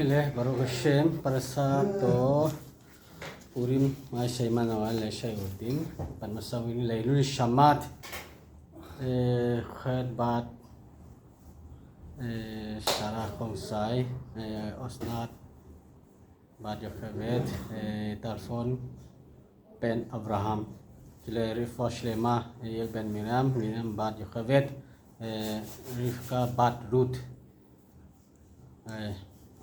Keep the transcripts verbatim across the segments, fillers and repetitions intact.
Le, Baruch Hashem, parasha to Purim, mai sei mana wa le sei utin, pan masa wini le Lul Shamat, eh, Khet Bat, eh, Sarah Kongsai, eh, Osnat Bat Yocheved, eh, Talfon Ben Abraham, kile Rifo Shlema, eh, Yel Ben Miriam, Miriam Bat Yocheved, eh, Rivka Bat Ruth. Eh,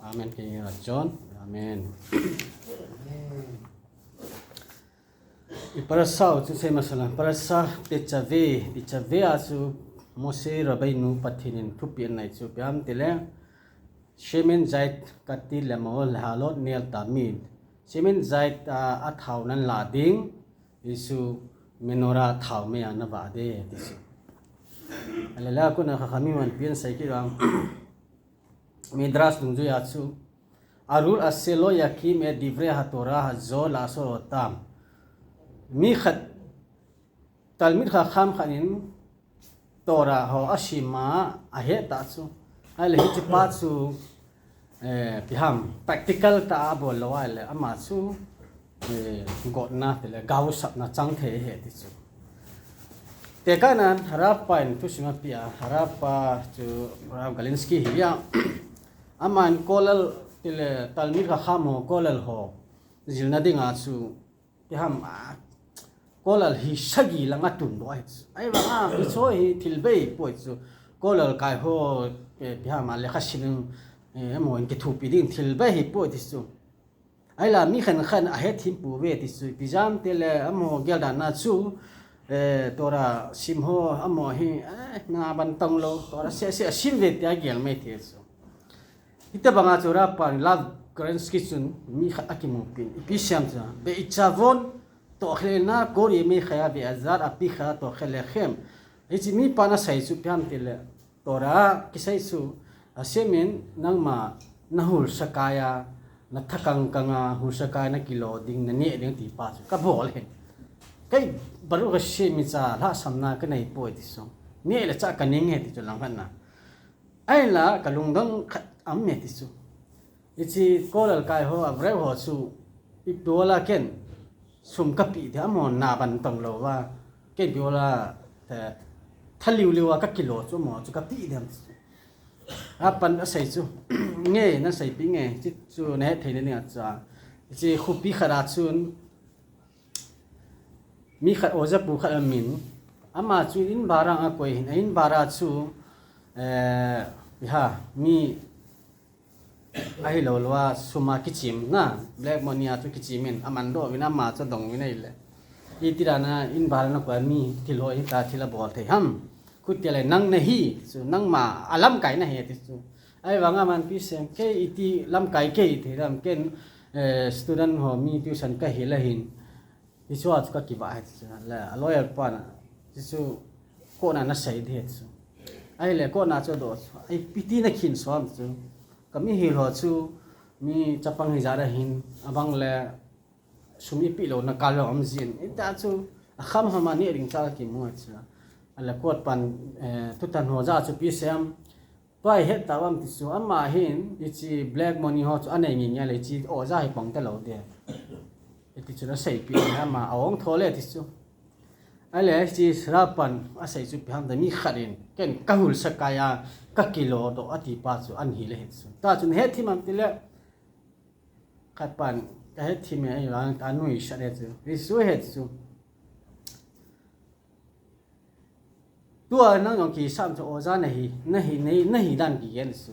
amen ke John. Amen. I parasha u chu sei masa lang. Parasha Tetzaveh, Tetzaveh a chu Moshe Rabbeinu Pathen in thupeh anei chu ipi ham tile, Shemen zait katil lemo lehalot ner tamid. Shemen zait a, a thao nan la ding, Jesu menorah thao mei a na vah de, ti chu. Alela kuna Chachamim in ipi asei kit ham. Midrash dungjuia chu, Arur asher lo yakim et divrei haTorah hazo la'asor otam. Mi khat, Talmid Chacham khat in Torah ho asim a, ahet tah chu. Ahile hiche pa chu, eh, ipi ham, practical tah a abol lou ahile ama chu, eh, gotna tile gaosapna chang thei ahi ti chu. Tekahnan Harav pa in thusim apeh a, Harav pa chu Rav Galinsky hi a. Aman Kollel tile Talmid Chacham ho Kollel ho jilna dinga chu ipi ham, a, Kollel hi sagi lang atundoh ahi chu. Ahivanga, hiche hi thil bei ahipoi chu. Kollel kai ho, eh, ipi ham, a lekha sim, eh, amaho in kithopi ding thil bei ahipoi ti chu. Ahila mi khenkhat in ahethem pouve ti chu. Ipi jeh ham tile amaho geldan a chu, eh, Torah sim ho amaho hi, eh, na ban tong lou, Torah seh seh asim uve tia gel mai thei chu. Hitobanga chu Rav pa in Rav Galinsky chun mi khat akimupin, ipi asei em chu, Be'ichavon to'chel eina kol yemei chayav ve'azar al pi chayav to'chel lechem. Hiche mipan asei chu ipi ham tile, Torah kisei chu, Hashem in nangma na hulsa kai a, na tha kangkang a hulsa kai a na kilo ding, na neh ding ti pa chu kabol ahi. Kei Baruch Hashem icha lhahsamna kanei poi ti chu. Neh le chah kaning ahi ti chu langkhat na. Ahinla, kalungdong khat aum e ti chu. Hiche Kollel kai ho, Avril ho chu, ipi bola ken sum kapeh ding, amaho na ban tong lou va. Ken ipi bola, eh, tha liu liu a kakilo chu, amaho chu kapeh ding ti chu. Apan asei chu. Nge, naseipeh nge, hiche chu nahet theina dinga chu. Hiche khopi khat a chun, Mi khat, oja pu khat amin, ama chu in bhara akoi hin, a in bhara chu, eh, ipi ham, mi ahilou lou a sum a kichem na, black money a chu kichem in, aman doh uvin, ama chu adong uvin ahile. Iti dan a in bhara nakoi a mi thil ho, iti thil abol thei ham. Khutia le nang nahi, chu nangma a lamkai nahi ti chu. Ahivanga aman ipi asei em, kei iti lamkai kei thei dam, ken, eh, student ho mi tuition kahil ahin. Hichea chu kakivah ahi chu, le, a lawyer pan, hichu, court a nasei ding ahi chu. Ahile, court a chu adoh chu, ipi ti nakhin som chu. Ka mihil ho chu, mi chapang hijat ahin, abang le, sum ipeh louna kal jong aum jin. Hita chu, akham kham a neh ding cha kimu ahi chu. Ahile, court pan, eh, thutan ho jah chu ipi asei em, Tua hi het tauvam ti chu, ama hin, hiche black money ho chu anei ngingi le, hiche oja hi pang talou ding. Hiti chun aseipeh in ama, aong tho le ti chu. Ahile, hiche Rav pan asei chu ipi ham tile mi khat in, ken kahulsa kai a, kakilo doh ati pa chu, ahin hil ahi chu. Tua chun hethem em tile, khat pan, kahethem e, ahi vang, anuisat e chu. Hichu ahi chu. Tua nang jong kisam chu oja nahi, nahi, nahi, nahi dan kigen chu.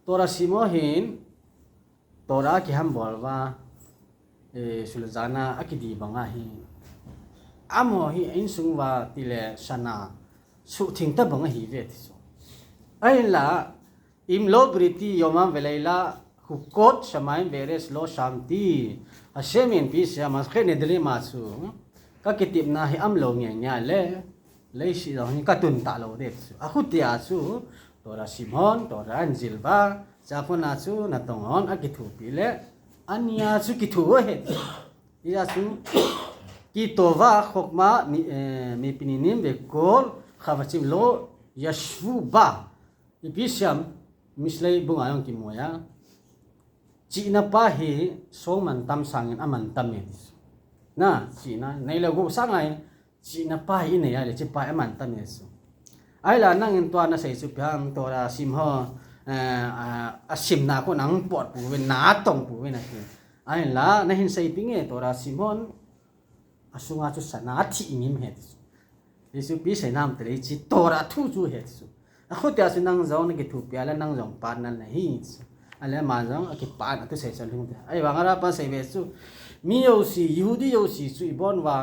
Torah sim ho hin, Torah akiham bol uva, eh, sulhjan a akidi banga hi. Amaho hi a insung uva tile sana suhtheng tabang ahiuve ti chu. Ahinla, Im lo biriti yomam veleila, chukot shamayim ve'aretz lo shamti. Hashem in ipi asei em, Masechet Nedarim a chu, kakitepna hi aum lou nge nge le, leiset jong hi katun talou ding chu. Akhutia chu, Torah sim hon, Torah ahin jil uva, chapang a chu, natong hon, akithopi le, ania chu kitho ahi. Hijeh chun, ki tova chokma mi, eh, mipininim vekol chafetzim lo yashvu ba. Ipi asei em, Mishlei bung a jong kimu a. chihna pa hi song mantam sangin amantam e ti chu. Na, chihna, nei le gou sanga hi, chihna pa hi inei a le, hiche pa hi amantam e ti chu. Ahinla nangin tua nasei chu ipi ham, Torah sim ho, eh, a, asimna kon nang pot pouvin, natong pouvin ati. Ahinla, nahin sei ding e, Torah sim hon, asunga chu sana athi ngim e ti chu. Jesu ipi asei nam tile hiche Torah thu chu ahi ti chu. Akhutia chu nang jong nakithopi a le nang jong pan nal nahi ti chu. Ahile ama jong akipan a thusei chu alhung te. Ahivang a Rabbi in asei ve chu. Mi jouse, Yehudi jouse chu ibon uva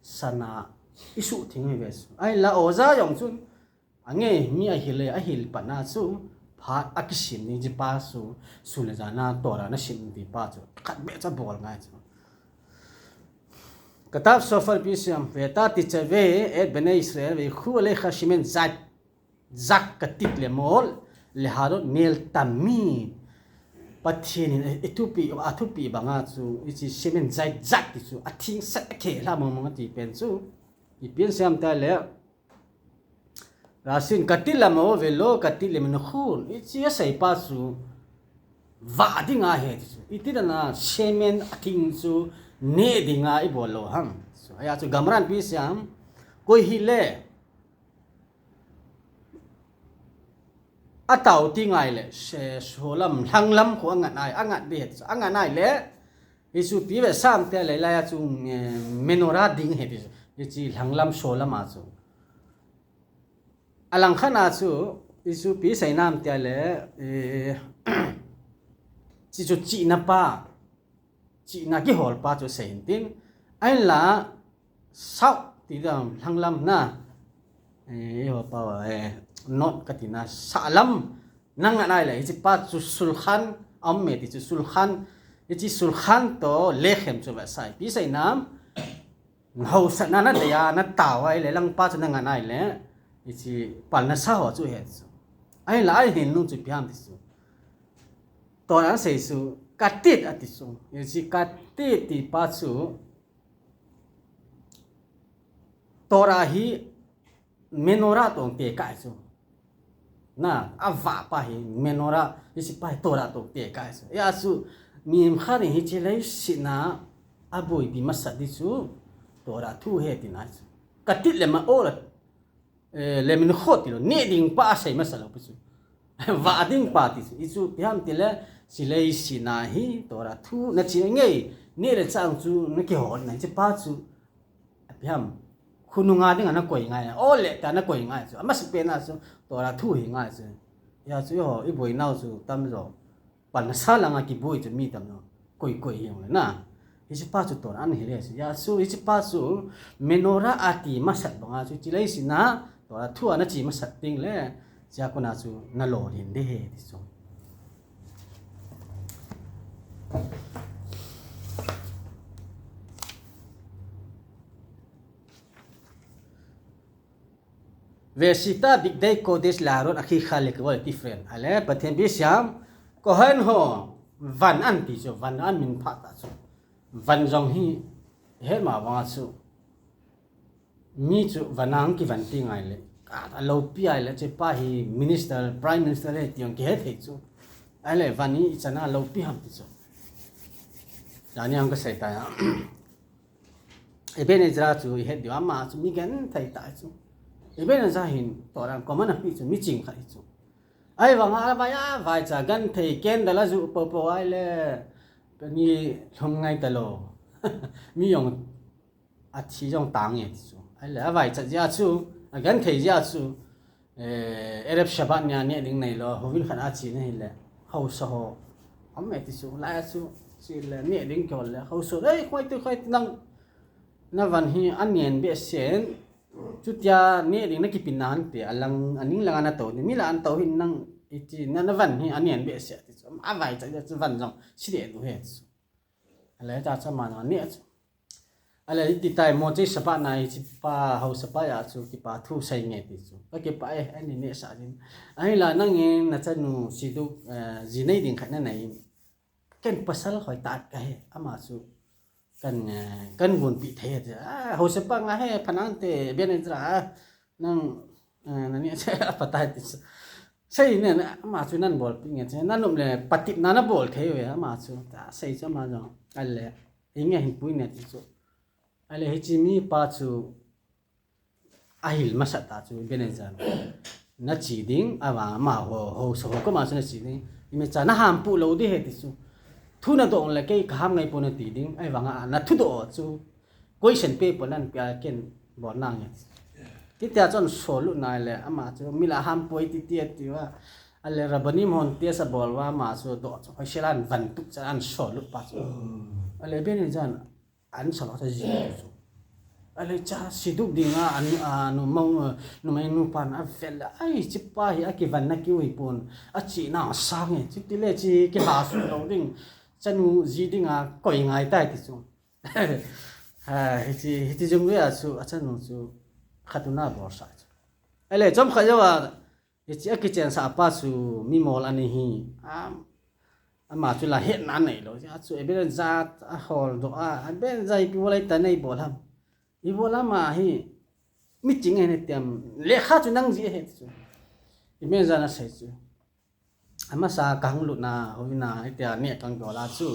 sana isuh theng uve chu. Ahinla oja jong chun ange, mi ahil le, ahil pat na chu, phat akisim ni hiche pa chu, sun le jan a Torah nasim ti pa chu, khat beh chu abol ngai chu. כתב סופר ipi asei em, ואתה תצווה את בני ישראל ויקחו אליך שמן זית זך כתית לאמור להראות נר תמיד. Pathen in athupi, athupi banga chu, hiche שמן זית זך ti chu, atheng sat akhe lha mong mong ati pen chu, ipi asei em tile, Rashi in כתית לאמור ולא כתית למנחות. Hiche asei pa chu vah dinga ahi ti chu. Iti dan a שמן atheng chu neh dinga ibol lou ham. So, hia chu Gemara in ipi asei em, koi hile atao ti ngai le, se, solam, lhanglam khu angat nai, angat ding ahi ti chu. Angat nai le, hichu ipi vetsah em tile, hilai a chu, eh, menorah ding ahi ti chu. Hiche lhanglam solam a chu. Alang khat a chu, hichu ipi asei nam tile, eh, hiche chu chihna pa, chihna kihol pa chu asei in tin. Ahinla, sah ti dan lhanglam na, eh, eiho pao a, eh, not kati na, sahlam, nang ngat nai le, hiche pa chu shulchan aum e ti chu, shulchan, hiche shulchan toh lechem chu vetsah e. Ipi asei nam, hausatna nadei a, natao a ahile, lang pa chu nangat nai le, hiche parnasa ho chu ahi chu. Ahinla, ahin nung chu ipi ham ti chu. Torah in asei chu, כתית ati chu. Hiche כתית ti pa chu, Torah hi menorah toh tekah ahi chu. Na, avah pa hi menorah, hiche pa hi Torah toh tekah ahi chu. Hia chu, mihem khat in hiche leiset a aboipi masat ding chu, Torah thu ahi tina ahi chu. כתית לאמור, eh, למנחות ti lou, neh ding pa asei masa lou pi chu. Vah ding pa ti chu. Hichu ipi ham tile, hiche leiset a hi Torah thu nache nge, neh le chah chu nakihol na, hiche pa chu, ipi ham, khonunga dinga nakoi ngai, o le ta nakoi ngai chu. Amasapen a chu, Torah thu hi ngai chu. Hia chu eiho, iboinau chu tamjo. Parnasa langa kiboi chu mi tamjo. Koi koi hijongle na. Hiche pa chu Torah ana hil e chu. Hia chu, hiche pa chu menorah ati masat banga chu, hiche leiset a Torah thu ana che masat ding le, hichea kona chu nalolhin ding ahi ti chu. ועשית בגדי קודש לאהרן אחיך לכבוד לתפארת. Ahile, Pathen ipi asei em, Kohen ho, van an ti chu, van an min phat ta chu. Van jong hi, ihet ma banga chu. Mi chu van a hung kivan ti ngai le. A, aloupi ahile, hiche pa hi minister, prime minister ahi ti jong kihe thei chu. Ahile, van hi ichan a aloupi ham ti chu. Jani hung kasei tai a. Ibn Ezra chu ihet diu, ama chu mi genthei tah chu. Ibn Ezra hin Torah comment ape chu mi ching khat ahi chu. Ahivanga avai, avaicha genthei, candle ajuh popo ahile, mi lhom ngai talou. Mi jong athi jong tang e ti chu. Ahile, avaicha jeh a chu, agenthei jeh a chu, eh, Erev Shabbat nia neh ding neilou, houin khat a che na hile, haosa ho, aum e ti chu, lai a chu, chule neh ding kihol le, haosa, "Ei, khoi tu, khoi tu, nang, navan hi anen behseh in, chutia neh ding nakipin na hante, alang, aning langa natou ding, mi lah a natou hin nang, iti, na, navan hi anen behseh," ti chu, avaicha jeh a chu van jong, che deh diu ahi ti chu. Ahile, ta chu ama neh chu. Ahile, iti tai Motzei Shabbat na hiche pa, haosa pa a chu kipa thu sei nge ti chu. Kakipah e, ani nehsah jin. Ahinla nangin nachanu Siduk, eh, ji nei ding khat nanei in. Ken pasal hoitah kahi, ama chu kan, eh, kan gonpeh thei e ti. Ah, haosa pa nga he, phanante, Ibn Ezra, ah, nang, eh, nani, aphatai ti chu. Sei ne, ama chu nan bolpi nge, che, nanop le patepna nabol thei uve, ama chu. Ta sei chu ama jong. Ale, inge hin pui ne ti chu. Ale, hiche mipa chu ahil masat a chu, Ebenezer. Nache ding, avang ama ho, ho, so ho, koma chu nache ding. Imacha nahampu lou ding ahi ti chu. Thu nadoh le kei kaham ngai poi nati ding. Ahivanga nathudoh chu question paper nan pia ken bol nange. Titia chun solut nai le, ama chu mi la ham poi titi ati uva. Ale Rabbanim hon test abol uva, ama chu doh chu hoisel a van tup cha ahin solut pa chu. Ale Ebenezer in ahin salo cha ji chu. Ale cha siduk dinga, anu, anu mo, numei nupan avel le, ai, hichepa hi akivanna kiu hipon, achena asang e, chuti le hiche kiha su lou ding, chanu ji dinga koi ngai tai ti chu. Ha, hiche, hiche jong vea chu, achanu chu, khatuna bolsa chu. Ale, chomkhat jouva, hiche akichensah pa chu, mimol ana hi, a, ama chu la hetna neilou, a chu, Ebenezer aholdoh a, Ebenezer ipi bol a hitia neibol ham. Ibol ama hi, miching ahi nati ham, lekha chu nang jih ahi ti chu. Ebenezer in asei chu. Amasa kahung lutna, houin a, hitia neh kahung bol a chu.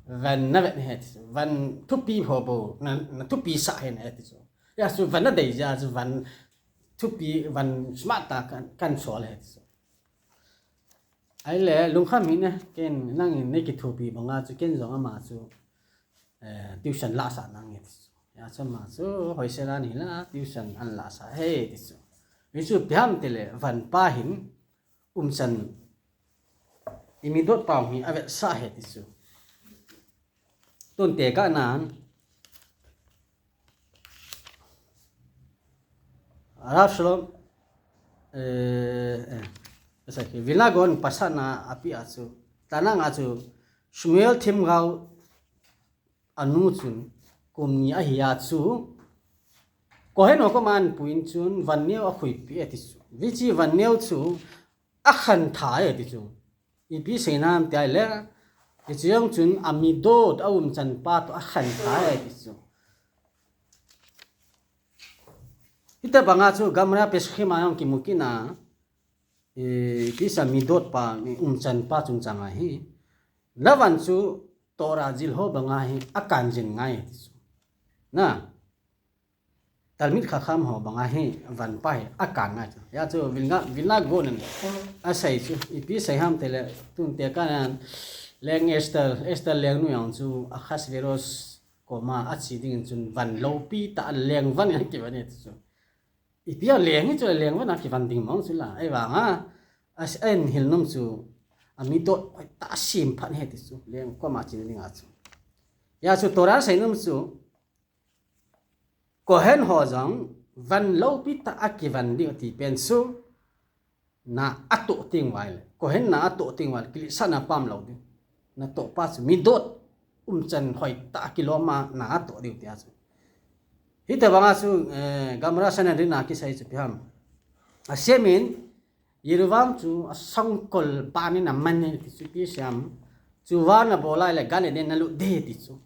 Van navet ahi ti chu. Van thupi ho bou, na, nathupi sah ahi nati chu. Hijeh chun van nadei jeh a chu van thupi, van smart a kahin, kahin sol ahi ti chu. Ahile, lungkham hih in, ken nangin neikithopi banga chu, ken jong ama chu, eh, tuition lahsah nange ti chu. Hijeh chun ama chu, hoisel a nahile, tuition ahin lahsah ahi ti chu. Hichu ipi ham itile, van pa hin, umchan, imidot pa hi avetsah ahi ti chu. Tun tekah nan, Rav Shalom, eh, eh, Vilna Gaon in pasatna apeh a chu, tana nga chu, Shmuel Themgao anu chun, kum ni ahi a chu, Kohen ho koma ahin puiyin chun, van neo akhuipeh e ti chu. Hiche van neo chu, akhan tha e ti chu. Ipi seina ham itile, hiche jong chun amidot, aumchan pa toh akhan tha e ti chu. Hitobanga chu Gemara Pesachim a jong kimu kit na, ipi sa midot pa, umchan pa chungchang a hi. Navan chu Torah jil ho banga hi akan jing ngai ti chu. Na, Talmid Chacham ho banga hi van pa hi akan ngai chu. Hijeh chun Vilna, Vilna Gaon in asei chu. Ipi sei ham itile, tun tekah nan Leng Esther, Esther lengnu jong chu Ahasuerus koma ache ding in chun van loupi tah a leng van in akivan e ti chu. Ipi a leng hi chu leng van a kivan ding mong chu la. Ahivanga, a, ahin hil nom chu, amidot hoitah a asemphat ahi ti chu. Leng koma che ding a chu. Hijeh chun Torah in asei nom chu, Kohen ho jong van loupi tah a kivan ding ati pen chu, na atoh teng uva ahile. Kohen na atoh teng uva ahile, kiletsahna pam lou ding. Natoh pa chu midot, umchan hoitah a kilom a na atoh diu tia chu. Hitobanga chu, eh, Gemara Sanhedrin a kisei chu ipi ham. Hashem in, Yeroboam chu asangkol ban in aman e ti chu ipi sei ham. Chu van abol a ahile Gan Eden in alut ding ti chu.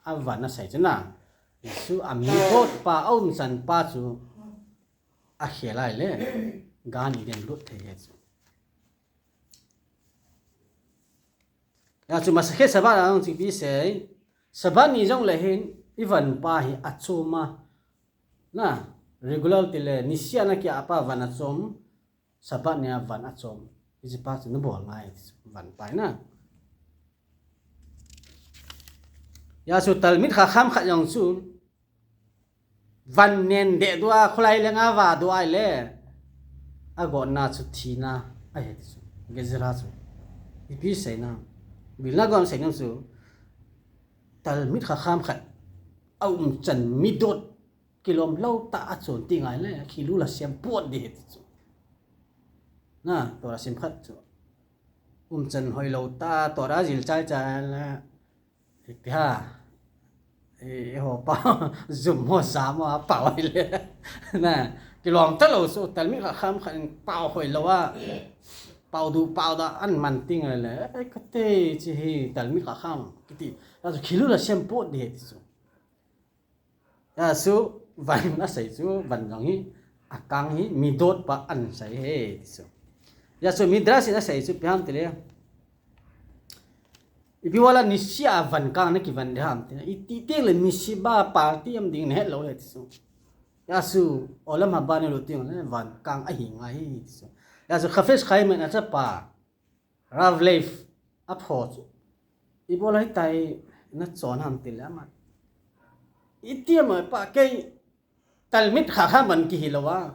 Avan asei chu na. Chu amidot pa, aumchan pa chu akhel a ahile Gan Eden lut thei ahi chu. Hijeh chun Masanchet Shabbat a jong chu ipi sei. Shabbat ni jongle hin ivan pa hi achom a. Na, regular tile, niseh a nakia pa van achom. Shabbat ni a van achom. Hiche pa chu nabol ngai ti chu, van pa hi na. Hijeh chun Talmid Chacham khat jong chu, van nen deh dua, kholai leng a va dua ahile, agotna chu thina ahi ti chu. Gezerah chu. Ipi seina. Vilna Gaon in asei nom chu, Talmid Chacham khat, aumchan midot, kilom lou tah a achon teng ahile, khilul asem pon ding ahi ti chu. Na, Torah simkhat chu. Umchan hoilou tah, Torah jil chai chai le, ipi ham. I, i ho pa, jum ho, jam ho, pao ahile. Na, kilom talou chu, Talmid Chacham khat in pao hoilou a. Pao du, pao da, aman teng ahile. Ei, kati chu hi, Talmid Chacham, kiti. Hijeh chun khilul asem pon ding ahi ti chu. Hijeh chun, van asei chu, van jong hi, akang hi, midot pa ahin sei ahi ti chu. Hijeh chun Midrash in asei chu ipi ham tile, ipi vela niseh a van kang na kivan ding ham tile, iti teng le niseh ba party um ding nahet lou le ti chu. Hijeh chun olam haba nalut teng le van kang ahi ngai ti chu. Hijeh chun Chafetz Chaim in achapa Rav Leib aphoh chu, ipi vela hitia nachon ham tile ama, iti ama pa kei Talmid Chacham ban kihi lou a,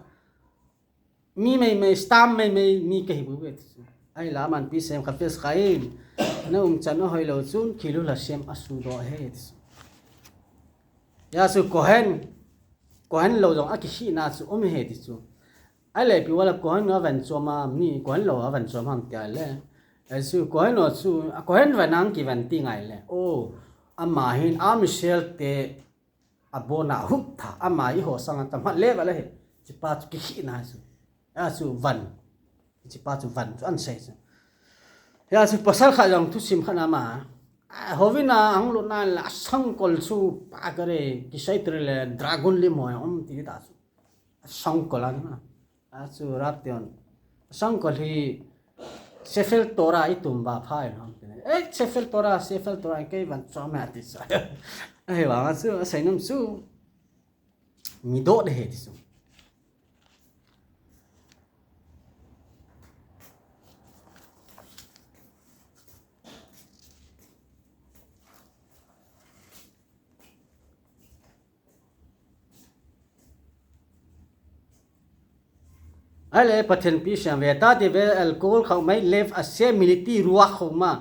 mi meimei, stam meimei mi kahi bou ve ti chu. Ahinla aman ipi asei em, Chafetz Chaim, na umchan ahoi lou chun Chillul Hashem asuhdoh ahi ti chu. Hijeh chun Kohen, Kohen lou jong akikhehna chu um ahi ti chu. Ahile ipi vela Kohen avan chom a, mi Kohen lou avan chom ham tia le, hijeh chun Kohen ho chu, a Kohen van a kivan ti ngai le, o, ama hin Am Israel te abona hup tha, ama eiho sanga tamhat le vela hi, hichepa chu kikhehna chu. Hijeh chun van, hichepa chu van chu ahin sei chu. Hijeh chun pasal khat jong thusim khat na ama, a, houin a ahung lut na le asangkol chu pa kare kisei tire le dragon lim ho um ti ta chu. Asangkol a na. Hijeh chun Rav ten, asangkol hi Sefer Torah itum ba pha in ham tile. Eh, Sefer Torah, Sefer Torah kei van chom e ti chu. Ahivang chu asei nom chu midot ahi ti chu. Ahile Pathen ipi asei em, Ve'ata tevel el kol chokhmei lev asher militi ruach chokhmah.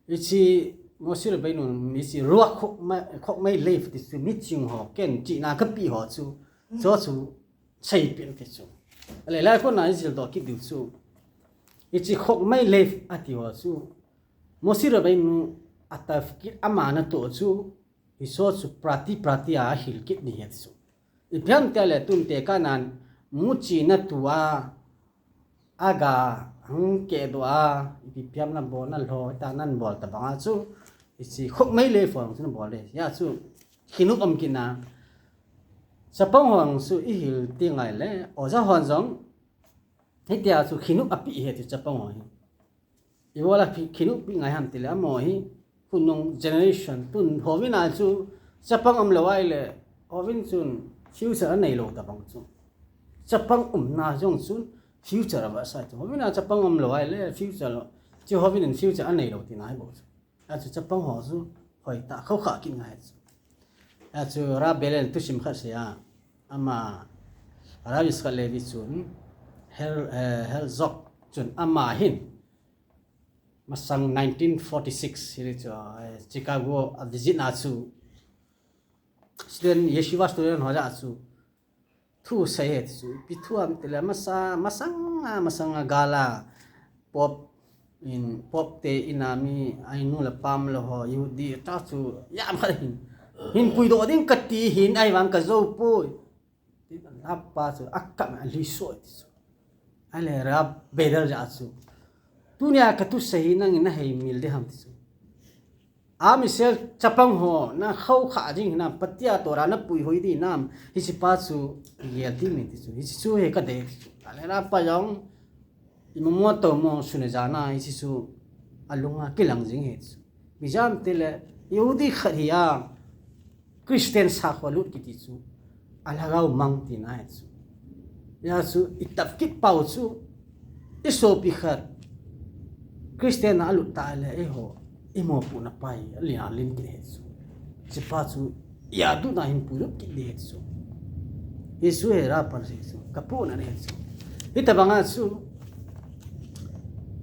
Hiche Moshe Rabbeinu, hiche ruach chokhmei, chokhmei lev ti chu miching ho, ken chihna kapeh ho chu, chu chu seipeh in ti chu. Ahile lai kona isildoh kit diu chu, hiche chokhmei lev ati ho chu Moshe Rabbeinu atafkit ama natoh chu, hiche chu prati prati a ahil kit ding ahi ti chu. Ipi ham tile tun tekahnan muchi natoh a, aga hung kehdoh a, ipi ipi ham nabol nalho, hita nabol tobang a chu, hiche chokhmei lev ho chu nabol le. Hijeh chun chinup um kit na. Chapang ho chu ihil ti ngai le, oja hon jong hitia chu chinup apeh ahi ti chapang ho hi. Ipi vela chinup peh ngai ham tile amaho hi, khonung generation, tun houin a chu chapang umlou ahile, houin chun future anei lou tobang chu. Chapang umna jong chun future avetsah chu. Houin a chapang umlou ahile future lou. Chu houin in future anei lou tina ahi bou chu. Hijeh chun chapang ho chu hoitah khoukhah kit ngai chu. Hijeh chun Rav Belen thusim khat asei a, ama, Rav Yitzchak Levi chun, Her-, eh, Herzog chun ama hin, masang nineteen forty-six hi chu, eh, Chicago avisit na chu, student, yeshiva student ho jah a chu thu asei ahi ti chu. Ipi thu ham tile masa, masanga, masanga gal a Pope in, Pope te in a mi, a inu le apa umlou ho, Yehudi ta chu, yam khat hin, hin puidoh ding kati hin, ahivang kajou poi. Ti Rav pa chu akap a alhiso ti chu. Ahile Rav Belen jah a chu, tunia kathusei hi nangin naheimil ding ham ti chu. Am Israel chapang ho, nakhoukhah ding hinam, Patia Torah napuihoi ding hinam, hichepa chu gel ding in ti chu. Hiche chu hi kadei ti chu. Ahile Rav pa jong, imomo tomo sun a jana hiche chu alunga kilang jing ahi ti chu. Ipi jeh ham tile, Yehudi khat hi a, Christian sakho lut kiti chu, alhagao mang tina ahi chu. Hijeh chun itafkit pau chu, isopi khat Christian a alut tah le, eiho, imopohna pa hi alen alen kit ahi chu. Hichepa chu, yadut na hin puilut kit ding ahi chu. Hiche hi Rav pan asei chu, kapohna ahi chu. Hitobang a chu,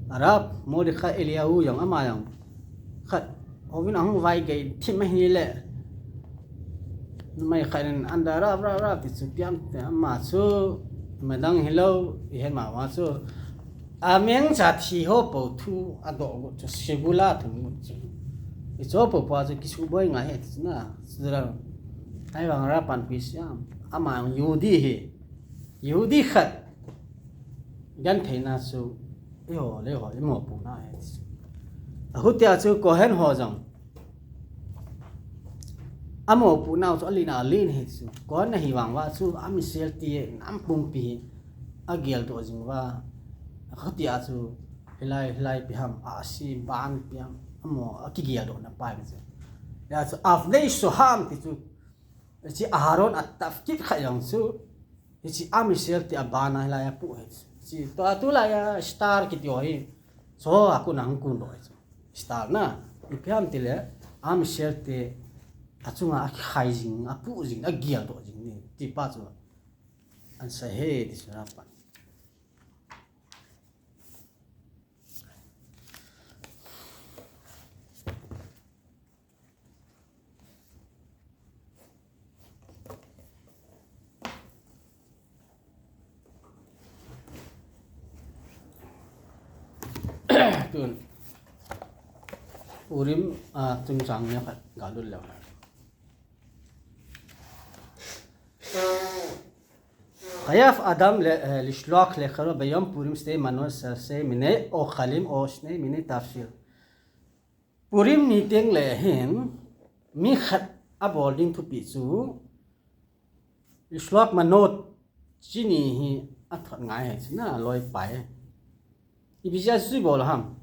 Rav Mordechai Eliyahu jong ama jong, khat, houin a hung vaigei thim ahile, numei khat in anda Rav, Rav, Rav ti chu piam te ama chu, madang hilou, ihet ma ma chu, ameng cha thi ho pou thu adoh got chu, segula thum got chu. Hiche ho pou pou a chu kisuboi ngai ahi ti chu na, chu Rav. Ahivang Rav pan ipi asei em, ama Yehudi ahi, Yehudi khat, gentheina chu, eiho le eiho, imopohna ahi ti chu. Ahutia chu Kohen ho jong, amopohnau chu alen alen ahi ti chu. Kohen ahi vang uva chu, Am Israel ti nam pumpi hi, ageldoh jing uva, Khatia chu, hilai, hilai ipi ham, asi ban ipi ham, amaho akigeldohna pa chu. Hia chu, avnei shoham ti chu, hiche Aharon atafkid khat jong chu, hiche Am Israel ti abana hilai apoh ahi chu. Hiche, tua tulai a star kiti ho hi, chu a kona hung kundoh ahi chu. Star na, ipi ham tile, Am Israel te, achunga akikhai jing, apoh jing, ageldoh jing ni, ti pa chu. Answer ahi, ti chu na pa. Tun. Purim, a, chungchang ni khat galut leu. חייב אדם ל-, לשלוח לחברו ביום פורים שתי מנות של שני מיני אוכלים או שני מיני תבשיל. Purim ni teng le hin, mi khat abol ding thupi chu, לשלוח מנות, chini hi athot ngai ahi chu na, aloi pai. Ipi jeh a chu ibol ham.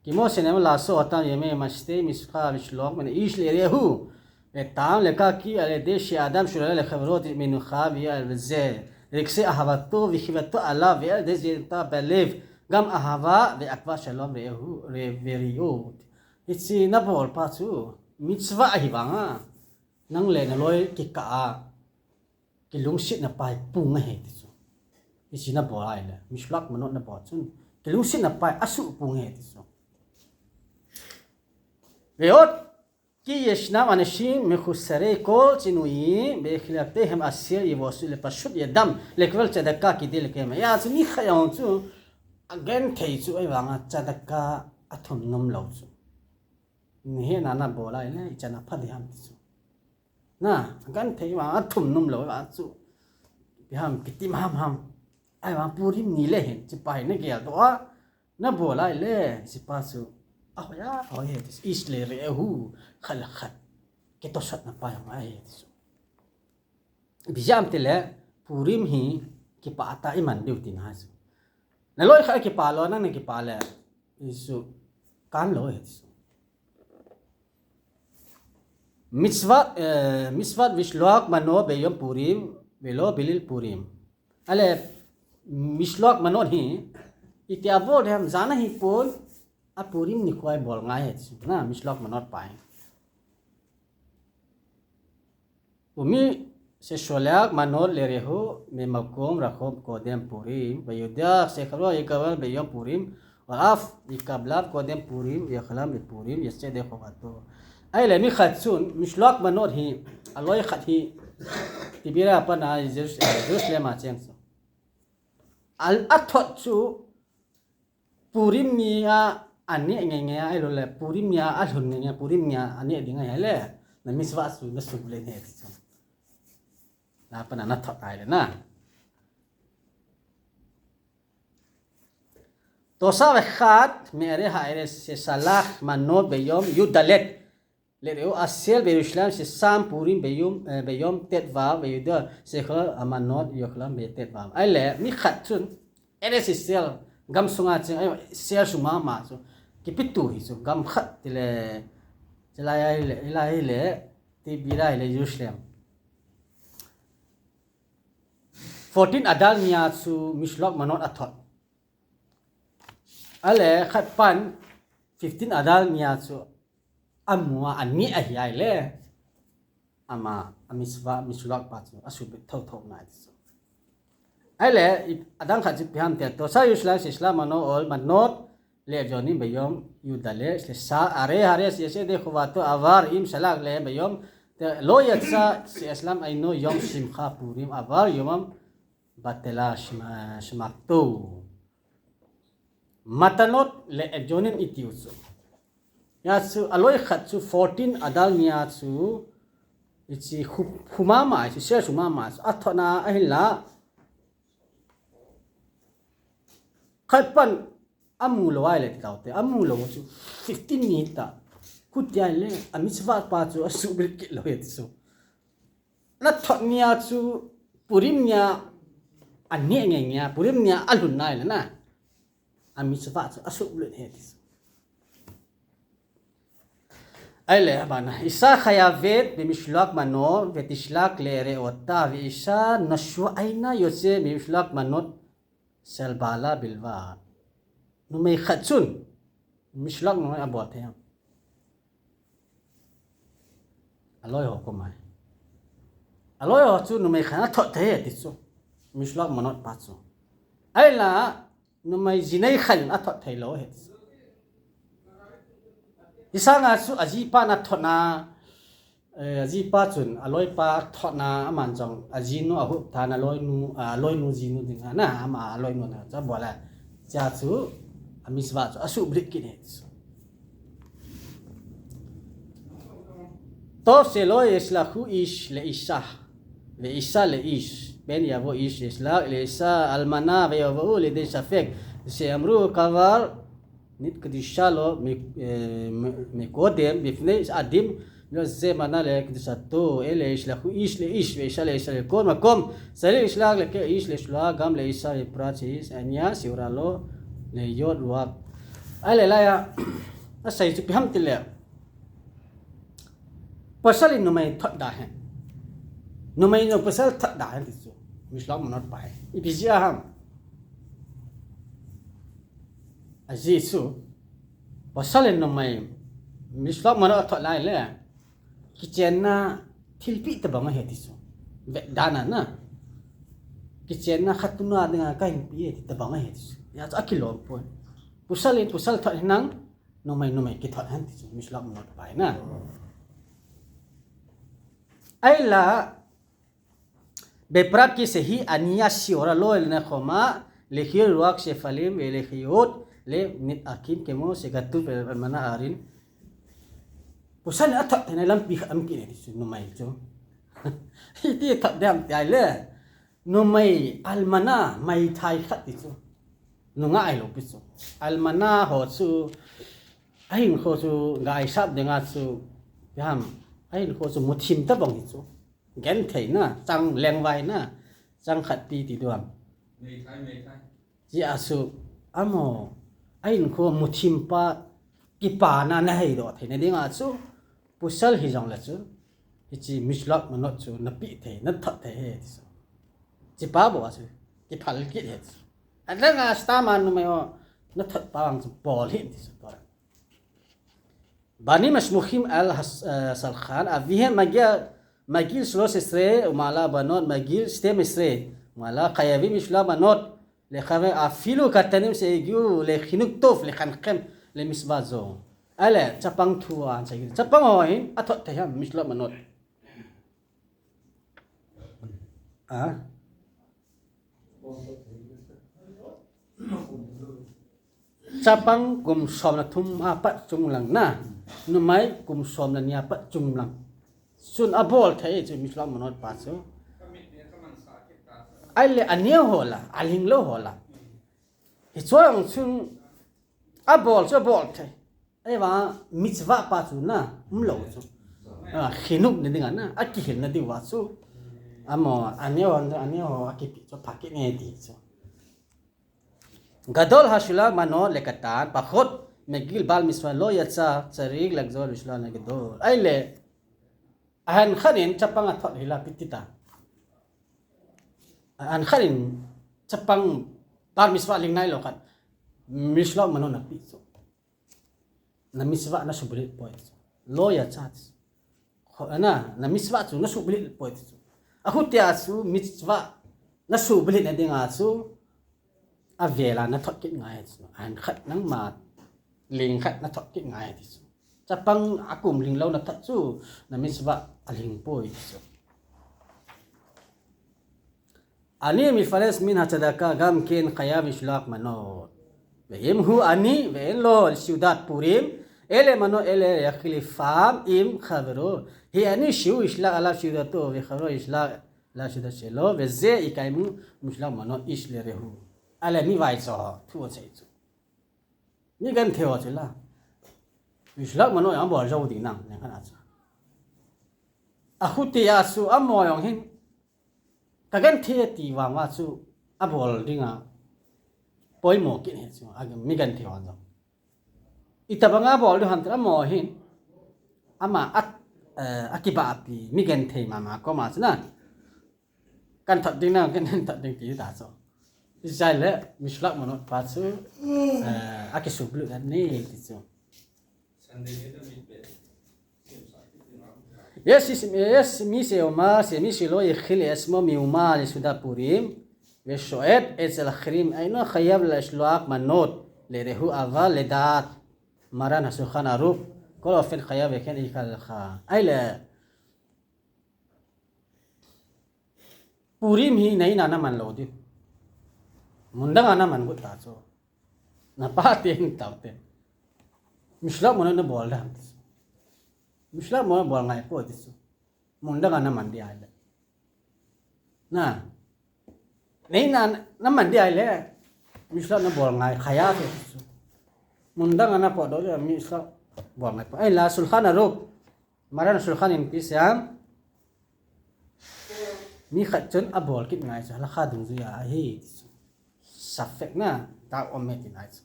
כמו שנאמר לעשות אותם ימי משתה מסחר לשלוח מן איש לרעהו, וטעם לכך כי על ידי שאדם שולח לחברו מנוחה ויהיה על זה רגשי אהבתו וחיבתו עליו ועל ידי זה נטע בלב גם אהבה ואחוות שלום רעהו ורעות. Hiche nabol pa chu מצוה ahi vanga, nang le naloi kikah a kilungsetna pa hi pung ahi ti chu. Hiche nabol ahile, משלוח מנות nabol chun, kilungsetna pa hi asuh pung ahi ti chu. ועוד, כי ישנם אנשים מחוסרי כל שינויים ביכולותיהם אשר יבואו ופשוט ידם לקבל צדקה כדי לקיים. Hia chu mi khat jong chu, agenthei chu ahi vanga tzedakah athum nom lou chu. Nihena nabol ahile, ichan a pha ding ham ti chu. Na, agenthei vang athum nom lou vang chu. Ipi ham, kitim hamham. Ahivang Purim ni le hin, hiche pa hi nageldoh a, nabol ahile, hiche pa chu. Ahoi a, ahoi ahi ti chu, איש לרעהו, khat le khat. Kitosatna pa jong ahi ti chu. Ipi jeh ham tile, Purim hi kipah tah a iman diu tina chu. Naloi khat akipah lou, nang nakipah le, hichu, kan lou ahi chu. מצוות, אה, מצוות לשלוח מנות ביום פורים ולא בליל פורים. Ahile, משלוח מנות hi, iti abol ding ham, jan a hipon, a Purim nikho a ibol ngai ahi chu. Na, משלוח מנות pa hi. ומי ששולח מנות לרעהו ממקום רחוק קודם פורים, ויודע שחברו יקבל ביום פורים, ואף יקבלם קודם פורים, ויאכלם בפורים, יצא ידי חובתו. Ahile mi khat chun, משלוח מנות hi, aloi khat hi, Tiberias a pat a Jerus-, Jerusalem a cheng chu. Al-, athot chu, Purim ni a, aneh ngeingei a, ahilouleh, Purim ni a, alhun ngeingei a, Purim ni a, aneh ding ahile, na mitzvah chu, na sut le ne, ti chu. Na, pana na thot ahile na. תוסף אחד מערי הארץ ששלח מנות ביום י"ד לרעהו אשר בירושלים ששם פורים ביום, אה, ביום ט"ו, וידוע שכל המנות יאכלם בט"ו. Ahile, mi khat chun, Eretz Israel, gam sunga cheng, Israel sung mama chu, kipitu hi chu, gam khat tile, chulai ahile, hilai ahile, Tiberias ahile, Jerusalem. Fourteen Adar nia chu משלוח מנות athot. Ahile, khat pan, fifteen Adar nia chu, amu a, aneh ahi ahile, ama, a mitzvah, משלוח pa chu, asubit thotho nai ti chu. Ahile, i, adang khat chu ipi ham tile, תוסף ירושלים ששלח מנות או מנות לאביונים ביום י"ד, ערי הארץ יצא ידי חובתו עבר אם שלח להם ביום, לא יצא שיאכלם אינו יום שמחה פורים, עבר יומם בטלה שמ-, שמחתו. מתנות לאביונים iti u chu. Hia chu, aloi khat chu fourteen Adar nia chu, hiche khu, khu mama chu, Israel sung mama chu, athot na ahinla. Khat pan amu lou ahile ti taute, amu lou chu fifteen ni ta. Khuti ahile, a mitzvah pa chu asubit kit lou ahi ti chu. Nathot nia chu, Purim nia, Aneh ngeingei a, Purim nia alhun nai le na. Amitzvah chu asuhbulhit e ti chu. Ahile, abana, אישה חייבת במשלוח מנות ותשלח לרעותה, ואשה נשואה אינה יוצאת במשלוח מנות של בעלה בלבד. Numei khat chun משלוח מנות abol thei ham? Aloi ho koma. Aloi ho chu numei khat in athot thei e ti chu. משלוח מנות pa chu. Ahila, numei jinei khat in athot thei lou e ti chu. Hisanga chu ajipan athot na, eh, ajipa chun, aloipa thot na, aman jong, ajinu ahup tha na, aloinu, ah, aloinu jinu dinga na, ama aloinu na, chu abol a. Chea chu, amitzvah chu asuhbulhit kit e. טוב שלא ישלחו איש לאשה, ואשה לאיש, פן יבוא איש וישלח לאשה אלמנה ויבואו לידי ספק, שיאמרו כבר נתקדשה לו מ-, אה, מ-, מקודם בפני עדים, לא זה מנה לקדושתו, אלא ישלחו איש לאיש ואשה לאשה לכל מקום, צריך לשלוח לכל איש לשלוח גם לאשה בפרט שהיא ענייה שעורה לו להיות רוח. Ahile laiya, asei chu ipi ham tile, pasal in numei thot da hen. Numei jong pasal thot da hen ti chu. משלוח מנות pa hi. Ipi jeh a ham? Ajeh chu, pasal in numei משלוח מנות athot lai le, kichenna thilpeh tobang ahi ti chu. Vetdan a na. Kichenna khatuna dinga kahin pe e ti tobang ahi ti chu. Hijeh chun akilom poi. Pasal in pasal thot hinang, numei numei kithot hen ti chu. משלוח מנות pa hi na. Ahila, בפרט שהיא ענייה שעורה לו לנחמה, להיות רוח שפלים ולחיות לנטען כמו שכתוב על אלמנה ערין. Pasal in athot theina lampi khat aum kit e ti chu numei chu. Hiti thot dem ti ahile. Numei אלמנה, meithai khat ti chu. Nungah ahilou pi chu. אלמנה ho chu, ahinkho chu, gaisap dinga chu, ipi ham, ahinkho chu muthim tobang hi chu. Genthei na, chang lengvai na, chang khat pi ti diu ham. Hijeh a chu, amaho, ahinkho muthim pa, kipana na heidoh theina dinga chu, pasal hijongle chu, hiche משלוח מנות chu, napeh thei, nathot thei ahi ti chu. Hichepa bou a chu, kiphal kit ahi ti chu. Adang a star man numei ho, nathot pa vang chu, bol hih in ti chu, tua. בנים הסמוכים על הס-, אה, השלחן, אביהם מגיע, מגיל שלוש עשרה ומעלה, בנות מגיל שתים עשרה ומעלה, חייבים משלוח מנות לחבריהם, אפילו קטנים שהגיעו לחינוך טוב, לחנכם למצוה זו. Ahile, chapang thu a, chapang ho hin, athot thei ham, משלוח מנות. A? Chapang kum som le thum apat chunglang na. Numei kum som le ni apat chunglang. Chun abol thei chu משלוח מנות pa chu. Ahile aneo ho la, alhinglou ho la. Hiche jong chun abol chu abol thei. Ahivang מצוה pa chu na, umlou chu. A, חינוך na dinga na, akihilna diuva chu. Amaho, aneo, aneo ho, akipeh chu, pha kit nge ti chu. גדול השולח מנות לקטן, פחות מגיל בר מצוה לא יצא, צריך לחזור ולשלוח לגדול. Ahile, ahin khat in chapang athot hila ipi ti ta. Ahin khat in chapang בר מצוה ling nailou khat. משלוח מנות napeh chu. Na מצוה nasuhbulhit poi. לא יצא. Kho-, na, na מצוה chu nasuhbulhit poi chu. Ahutia chu מצוה nasuhbulhit na dinga chu. Avel a nathot kit ngai chu. Ahin khat nangma ling khat nathot kit ngai ti chu. Chapang akum linglou nathot chu. Na מצוה alhing poi ti chu. עני המפרנס מן הצדקה גם כן חייב משלוח מנות. ואם הוא עני ואין לו סעודת פורים, אלה מנות אלה יחליפם עם חברו. העני שהוא ישלח עליו סעודתו וחברו ישלח עליו סעודה שלו, וזה יקיימו משלוח מנות איש לרעהו. Ahile mi vaicho, thu asei chu. Mi genthei ho chu la. משלוח מנות abol jou ding nang, nang khat a chu. Ahutia chu amaho jong hin. Ka genthei ti vang uva chu, abol dinga poimo kit ahi chu, a mi genthei hon jong. Itobanga bol diu ham ti le amaho hin, ama a, eh, akibahpi, mi genthei mama koma chu na. Kan thot ding na, kan thot ding ti ta chu. Hiche le Mishlach Manot pa chu, eh, akisubulhit ahi ti chu. יש, יש מי שאומר שמי שלא החיל עצמו מאומה לסעודת פורים, ושועט אצל אחרים, אינו חייב לשלוח מנות לרעהו, אבל לדעת מרן השולחן ערוך, כל אופן חייב וכן איכא דילכא. Ahile, Purim hi na in a na man lou diu. Mun dang a na man got ta chu. Na pa te hin tau te. Mishlach Manot na bol ding ham ti chu. Mishlach Manot bol ngai poi ti chu. Mun dang a na man ding ahile. Na. Na in a na man ding ahile. Mishlach na bol ngai khaya ti chu. Mun dang a na potdoh ding, Mishlach bol ngai poi. Ahinla Shulchan Aruch. Maran Shulchan in ipi asei em? Mi khat chun abol kit ngai chu, halakha dungjuiya ahi ti chu. Safek na, doubt um e tina ahi chu.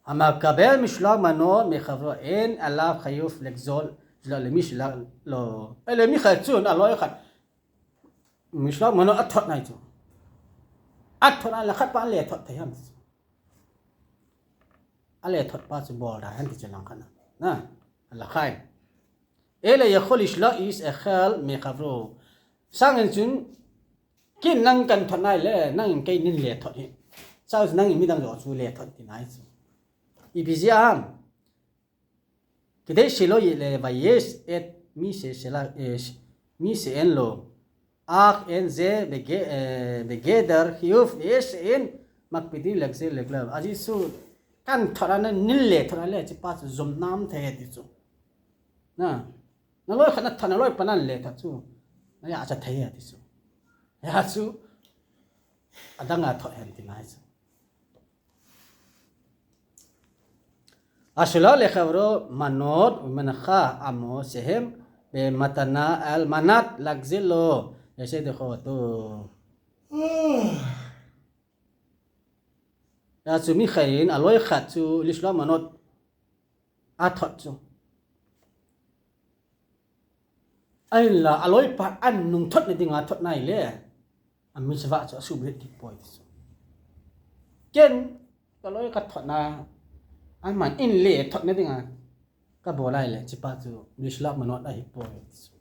המקבל משלוח מנות מחברו אין עליו חיוב לחזור לשלוח למי ששלח לו. Ahile mi khat chun, aloi khat. Mishlach Manot athot nai chu. Athot nai le khat pa ale thot thei ham ti chu. Ale thot pa chu bol da hen ti chu lang khat na. Na, halakha in. אלא יכול לשלוח איש אחר מחברו. Sangin chun, ken nang kan thot nai le, nangin kei nin le thot hi. Sa nangin midang joh chu le thot tina ahi chu. Ipi jeh ham? כדי שלא יבייש את מי ששלח, אה, מי שאין לו, אך אין זה בג-, אה, בגדר חיוב, ויש שאין מקפידין להחזיר לכלל. Ajeh chu, kan thot a na nin le thot a le, hiche pa chu jom nam thei ti chu. Na, naloi khat na thot, naloi pa nan le thot chu. Na ya cha thei ti chu. Ya chu, adang a thot hen tina ahi chu. השולח לחברו מנות ומנחה עמו שהם במתנה על מנת להחזיר לו יצא ידי חובתו. Ya chu mi khat in aloi khat chu לשלוח מנות athot chu. Ahinla, aloi pa an nung thot na dinga thot nai le, a mitzvah chu asuhbulhit kit poi ti chu. Ken, kaloi ka thot na, aman in le thot na dinga, kabol nai le, hiche pa chu, לשלוח מנות ahi poi ti chu.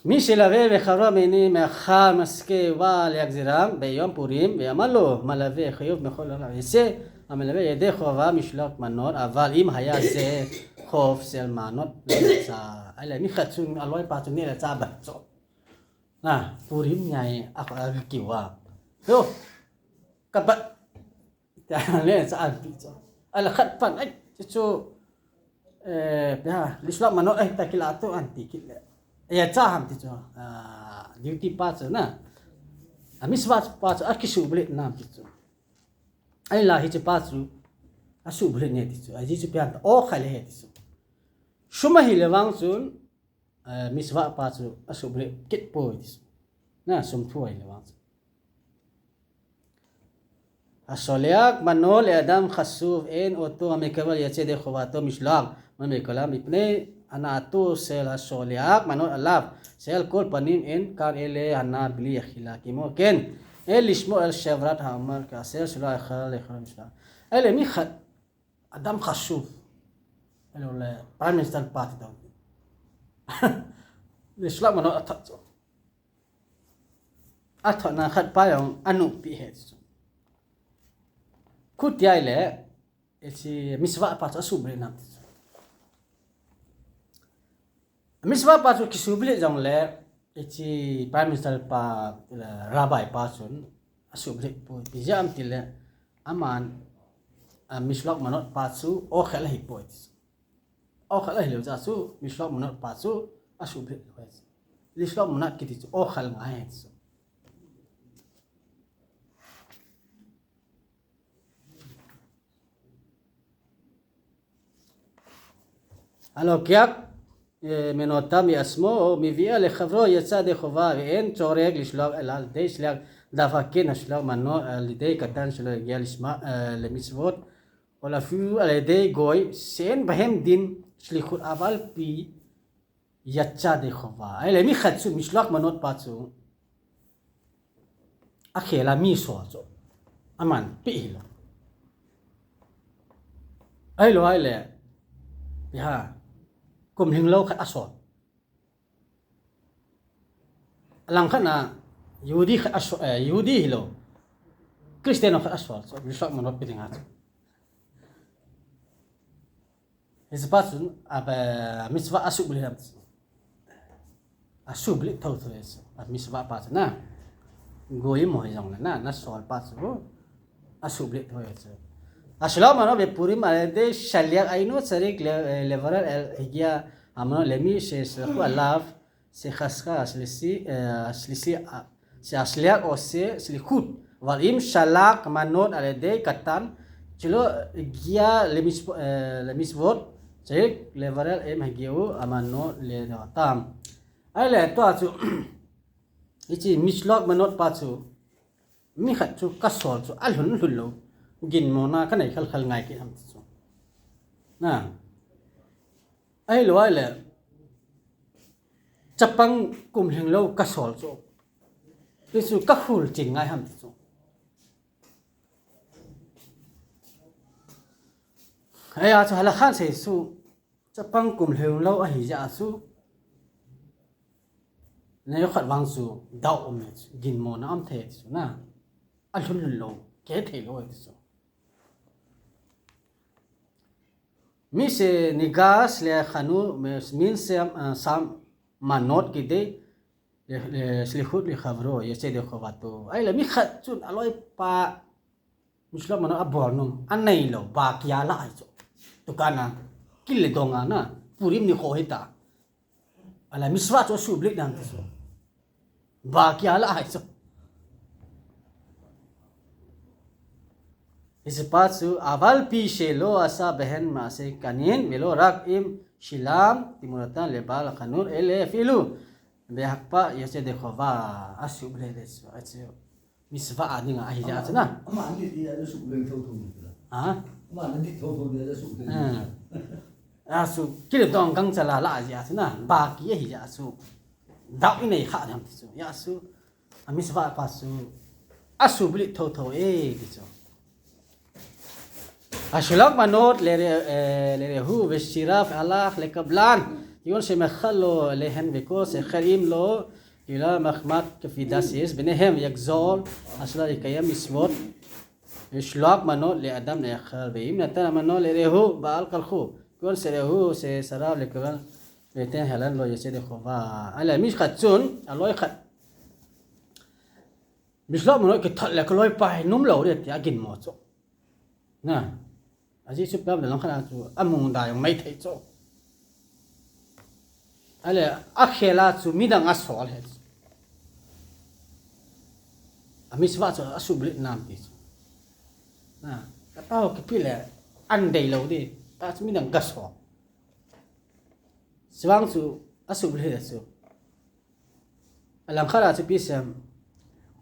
מי שמלווה בחברו מנה מאכל משקה ובא להחזירם ביום פורים, ואמר לו מלווה חיוב מכל עליו יצא המלווה ידי חובה משלוח מנות, אבל אם היה זה חוב של מנות לא יצא. Ahile mi khat chun aloi pa chu neh le chah bang chu. Na, Purim nia hi, a, a, kiu a. Yo, ka ba, Tia le cha an ti chu. Ahile khat pan, ai, chu chu, eh, pia, לשלוח מנות, ai, ta kila tu an ti kit le. Ya cha ham ti chu. Ah, duty pa chu na. A mitzvah pa chu, akisuhbulhit nam ti chu. Ahinla hiche pa chu, asuhbulhit ne ti chu. Ajeh chu pia ta, o khai le he ti chu. Sum ahi le vang chun, eh, mitzvah pa chu asuhbulhit kit poi ti chu. Na, sum thu ahi le vang chu. השולח מנות לאדם חשוב אין אותו המקבל יצא ידי חובתו משלוח מנות מכולם, מפני הנאתו של השולח מנות עליו, שעל כל פנים אין כאן אלא הנאה בלי אכילה, כמו כן אין לשמור על שבועת האומר כאשר שלא אכל לאכול משלוח. Ahile mi khat, אדם חשוב. Ahile le Prime Minister pa ti dau. לשלוח מנות athot chu. Athot na khat pa jong anungpi he chu. Khuti ahile, hiche mitzvah pa chu asuhbulhit nam ti chu. Mitzvah pa chu kisuhbulhit jongle, hiche Prime Minister pa, eh, Rabbi pa chun asuhbulhit poi. Ipi jeh ham ti le, aman, a, משלוח מנות pa chu אוכל ahi poi ti chu. אוכל ahi lou jeh chu, משלוח מנות pa chu asuhbulhit lou ahi chu. לשלוח מנות kiti chu אוכל ngai ahi chu. Alo kiak. אה, מנותם יעצמו, מביאה לחברו יצא ידי חובה, ואין צורך לשלוח אל ידי שליח דווקא כן השלוח מנות על ידי קטן שלא הגיע לשמה, אה, למצוות, או אפילו על ידי גוי, שאין בהם דין שליחות, אף על פי יצא ידי חובה. Ahile mi khat chu משלוח מנות pa chu akhel a mi sol chu aman pe hilou. Ahilou ahile, iha, kum lhinglou khat asol. Alangkhat na, Yehudi khat asol, eh, Yehudi hilou, Christian khat asol chu משלוח מנות pe ding ahi chu. Hiche pa chun, a, a, mitzvah asuhbulhit ham. Asuhbulhit thotho e chu. A mitzvah pa chu na. Goyim ho hijongle na, nasol pa chu. Asuhbulhit thotho e chu. השלוח מנות בפורים על ידי שליח אינו צריך ל-, לברר אם הגיע המנות למי ששלחו אליו, שחזקה השלישי, אה, השלישי, אה, שהשליח עושה שליחות, אבל אם שלח מנות על ידי קטן שלא הגיע למצוות, אה, למצוות, צריך לברר אם הגיעו המנות לידיעתם. Ahile tua chu, hiche משלוח מנות pa chu, mi khat chu kasol chu alhun lhun lou, ginmona kanei khalkhal ngai kit ham ti chu. Na. Ahilou ahile, chapang kum lhinglou kasol chu, ti chu kahul ching ngai ham ti chu. Ahia chu halakhan sei chu, chapang kum lhinglou ahi jeh a chu, neokhat vang chu doubt um e chu, ginmona um thei ti chu na. Alhun lhun lou, kithei lou ti chu. מי שניגש לחנות ומזמין שם, אה, שם מנות כדי ל-, לשליחות לחברו יוצא ידי חובתו. Ahile mi khat chun aloipa משלוח מנות abol nom, aneilou, ba kia la ahi chu. Dukan a, kile dong a na, Purim nikho hita. Ahile mitzvah chu asuhbulhit nam ti chu. Ba kia la ahi chu. Hiche pa chu, אף על פי שלא עשה בהן מעשה קנין, ולא רק אם שילם תמורתן לבעל החנות, אלא אפילו בהקפאה יוצא ידי חובה, asuhbulhit e chu, achu. Mitzvah a dinga ahi jeh a chu na. Ama, ama ni dia asuhbulhit thotho ni la. Ha? Ama ni thotho dia asuhbulhit. Ha. Achu, kile dong gang chala la ahi jeh a chu na. Ba kia ahi jeh a chu. Doubt inei kha tham ti chu. Hia chu. A mitzvah pa chu asuhbulhit thotho e ti chu. השלוח מנות לר-, אה, לרעהו וסירב הלך לקבלן, כגון שמכר לו אליהן וכל שכר אם לא יראה מחמת קפידתו ביניהם יגזול השליח לקיים מצוות ושלוח מנות לאדם לאכול, ואם נתן המנות לרעהו בעל כרחו, כגון שרעהו שסרב לקבל ויתן הלן לו יוצא ידי חובה. Ahile mi khat chun, aloi khat משלוח מנות kithot le kaloipa hi nom lou ding tia aginmo chu. Na. Ajeh chu pia le langkhat a chu, amu da jong mai thei chu. Ahile, akhel a chu midang asol ahi chu. A mitzvah chu asuhbulhit nam ti chu. Na. Ka tao kipe le, an dei lou ding. Ta chu midang gasol. Chuvang chu asuhbulhit chu. Alangkhat a chu ipi seiyem,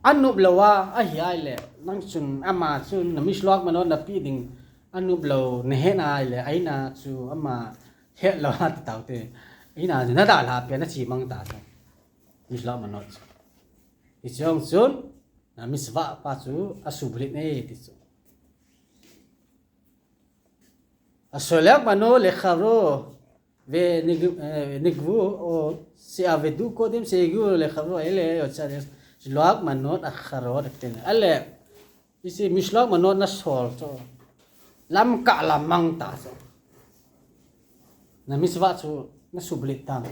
anop lou a, ahi ahile, nang chun ama chun na משלוח מנות nape ding, anop lou nahet ahile, a in a chu ama het lou a ti taute. A in a chu nadalha pia nache mang ta chu. משלוח מנות chu. Hiche jong chun, na mitzvah pa chu asuhbulhit e ti chu. השולח מנות לחברו ונג-, אה, ונגבו, או שעבדו קודם שהגיעו לחברו, אלה יוצא ידי חובה. משלוח מנות אחרון, אלה, hiche משלוח מנות nasol chu, lamkah la mang ta chu, na mitzvah chu nasuhbulhit tam.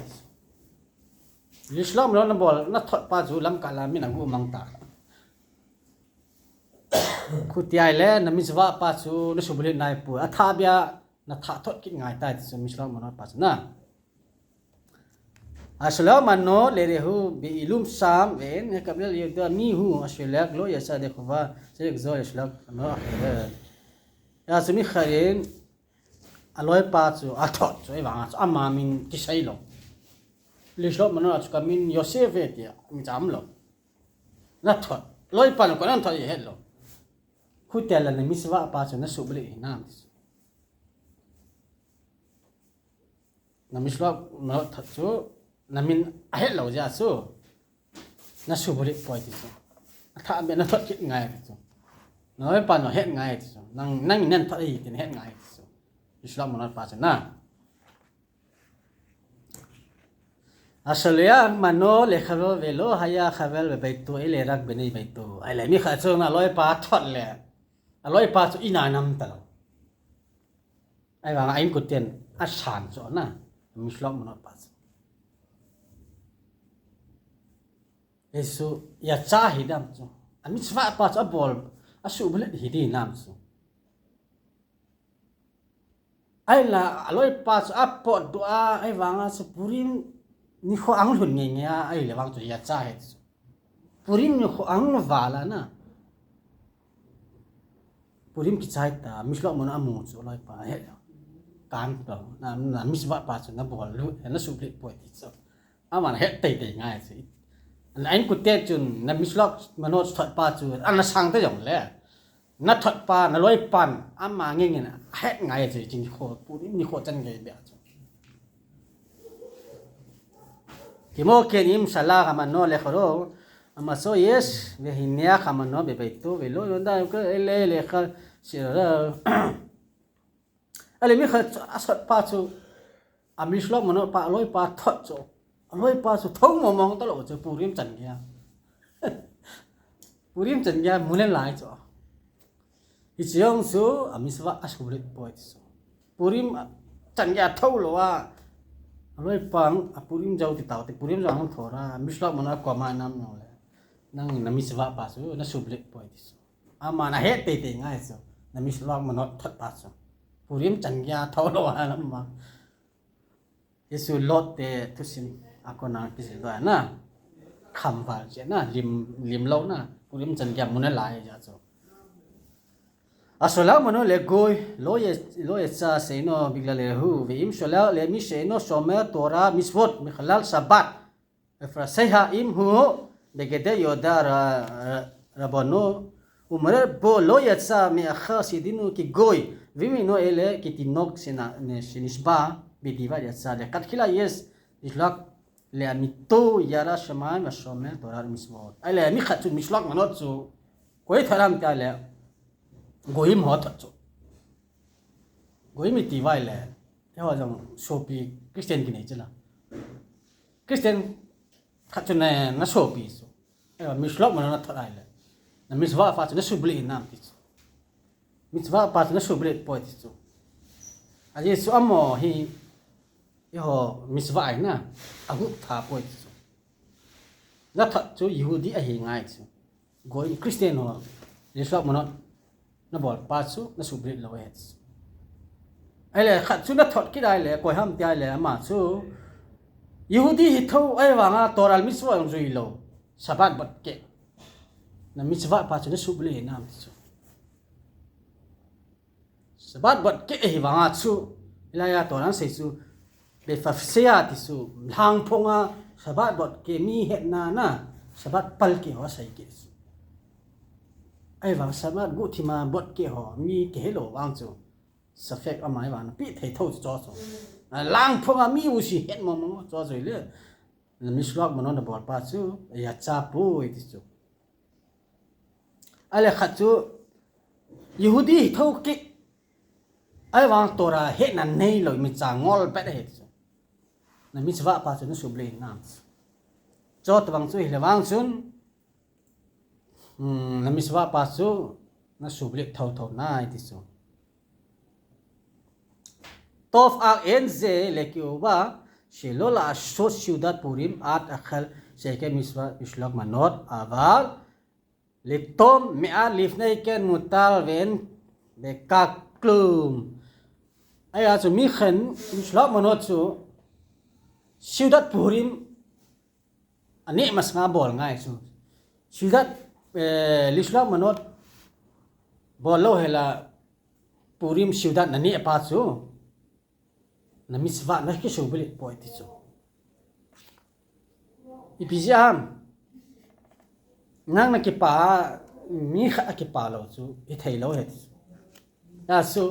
משלוח מנות nabol, nathot pa chu lamkah la min agu mang ta. Chuti ahile, na mitzvah pa chu nasuhbulhit nai poi. Athah beh a nathah thot kit ngai tai ti chu משלוח מנות pa chu na. השולח מנות לרעהו בעילום שם ואין מקבל לידוע מי הוא השולח לא יצא ידי חובה, צריך לגזול לשלוח מנות אחרת. Hia chu mi khat in, aloipa chu athot chu, ahivang a chu ama min kisei lou. Lishlok manot a chu kamin Yosef e tia, mi cham lo. Na thot. Loipan koi nan thot i het lo. Hutia la na mitzvah pa chu na suhbulhit hinam ti chu. Na mitzvah manot thot chu, na min ahet lo jeh chu. Na suhbulhit poi ti chu. Athah beh na thot kit ngai ti chu. Na loipan ahet ngai ti chu. Nang, nang nan thot ahi tin het ngai ti chu. Lishlok manot pa chu na. אשר לא יהיה מנו לחברו ולא יהיה חבר בביתו אלא רק בני ביתו. Ahile mi khat chu na loipa thot le. Aloipa chu in a nam talou. Ahivanga a inkoten asan chu na. Mitzvah manot pa chu. Hichu yatsa hi nam chu. A mitzvah pa chu abol, asuhbulhit hi di nam chu. Ahila, aloipa chu apotdoh a, ahivanga chu Purim nikho ahung lhun ngeingei a, ahile vang chu yatsa hi chu. Purim nikho ahung val a na. Purim kichai ta, mitzvah manot amu chu aloipa, he. Kan to, na, na mitzvah pa chu na bol lut, na suhbulhit poi ti chu. Aman het teitei ngai chu. A inkote chun na mitzvah manot thot pa chu, ana sang ta jong le. Na thot pa, na loipan, ama ngeingei in ahet ngai chu, hiche nikho, Purim nikho chan gei beh chu. כמו כן אם שלח המנו לחברו, ומצאו יש, והניח המנו בביתו, ולא ידע אלא לאחר ששלח. Ahile mi khat chu, asot pa chu, a mitzvah manot pa, aloipa thot chu. Aloipa chu thou mong mong talou chu, Purim chan gei a. Purim chan gei a mu le lai chu. Hiche jong chu, a mitzvah asuhbulhit poi ti chu. Purim a, chan gei a thou lou a. Aloipa, a Purim jou ti tao te, Purim jou ahung thot a, mitzvah manot a koma nam jong le. Nang na mitzvah pa chu, na suhbulhit poi ti chu. Aman ahet teitei ngai chu. Na mitzvah manot thot pa chu. Purim chan gei a thou lou a lam ma. Hichu Lot te thusim a kona kisil doh na. Khamval che na, lim, lim lou na. Purim chan gei a mu le lai jeh chu. השולח מנו לגוי, לא י-, לא יצא שאינו בגללו, ואם שולח למי שאינו שומר תורה ומצוות מחלל שבת, ופרסיה עמו בגדי יהודה ר-, ר-, רבנו, ומורה בו לא יצא מאחר שדינהו כגוי, ואם אינו אלא כתינוק שנ-, שנשבה בדיעבד יצא, לכתחילה יש לשלוח לאמיתו ירא שמים השומר תורה ומצוות. Ahile mi khat chu mitzvah manot chu koi thot ham tia le, goyim ho thot chu. Goyim iti uva ahile, eiho jong sopi Christian kinei chu la. Christian khat chu na, na sopi chu. Eiho mitzvah manot na thot ahile, na mitzvah pa chu na suhbulhit hinam ti chu. Mitzvah pa chu na suhbulhit poi ti chu. Ajeh chu amaho hi, eiho mitzvah ahi na, aguh tha poi ti chu. Na thot chu Yehudi ahi ngai chu. Goyim Christian ho, mitzvah manot na bol pa chu na suhbulhit lou ahi chu. Ahile khat chu na thot kit ahile, koi ham tia ahile ama chu, Yehudi hi thou, ahivanga Torah le mitzvot jong jui lou. Shabbat bot keh. Na mitzvah pa chu na suhbulhit hinam ti chu. Shabbat bot keh ahivanga chu, hilai a Torah in asei chu, בפרסיה ti chu, lhangphong a Shabbat bot keh mi hetna na, Shabbat pal keh ho asei keh chu. Ahivang Shabbat guhthim a bot keh ho, mi kihe lou vang chu. Safek ama ahivang, pi thei tho chu chu. A lhangphong a mi usi het mong mong chu chu le. Na mitzvah manot na bol pa chu, yatsa poi ti chu. Ahile khat chu, Yehudi hi thou keh. Ahivang Torah hetna neilou, imacha ngol pet ahi ti chu. Na mitzvah pa chu na suhbulhit hinam. Chutobang chu hile vang chun, hmm, na mitzvah pa chu na suhbulhit thou thou nai ti chu. טוב אך אין זה לקיובה שלא לעשות סעודת פורים עד אכל שכן מצוות משלוח מנות, אבל לטום מעט לפני כן מותר ואין בכך כלום. Ahia chu mi khat in, mitzvah manot chu, Seudat Purim, aneh masanga bol ngai chu. Seudat, eh, Lishlach Manot bol lou hela Purim Seudat naneh pa chu. Na mitzvah na kisuhbulhit poi ti chu. Ipi jeh ham? Nang na kipa, mi khat a kipa lou chu, i thei lou ahi ti chu. Achu,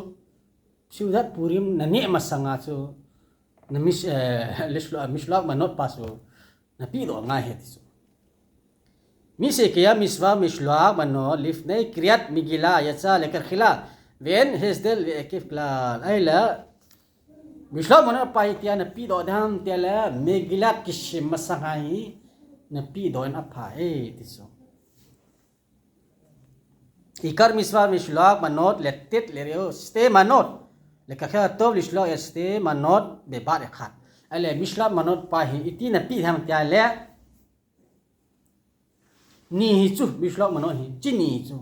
Seudat Purim na neh masanga chu, na mis-, eh, mishloach, mishloach manot pa chu, na pehdoh ngai ahi ti chu. מי שהגיע מצוות משלוח מנות לפני קריאת מגילה יצא לכתחילה, ואין הבדל בהיקף כלל. Ahile, mishloach manot pa hi itia na pehdoh ding ham tia le, Megillah kisem masang hi, na pehdoh in apha e ti chu. עיקר מצוות משלוח מנות לתת לרעהו שתי מנות, לכך הטוב לשלוח את שתי מנות בבת אחת. Ahile, mishloach manot pa hi, iti na peh ham tia le, ni hi chu, mishloach manot hi, chi ni chu.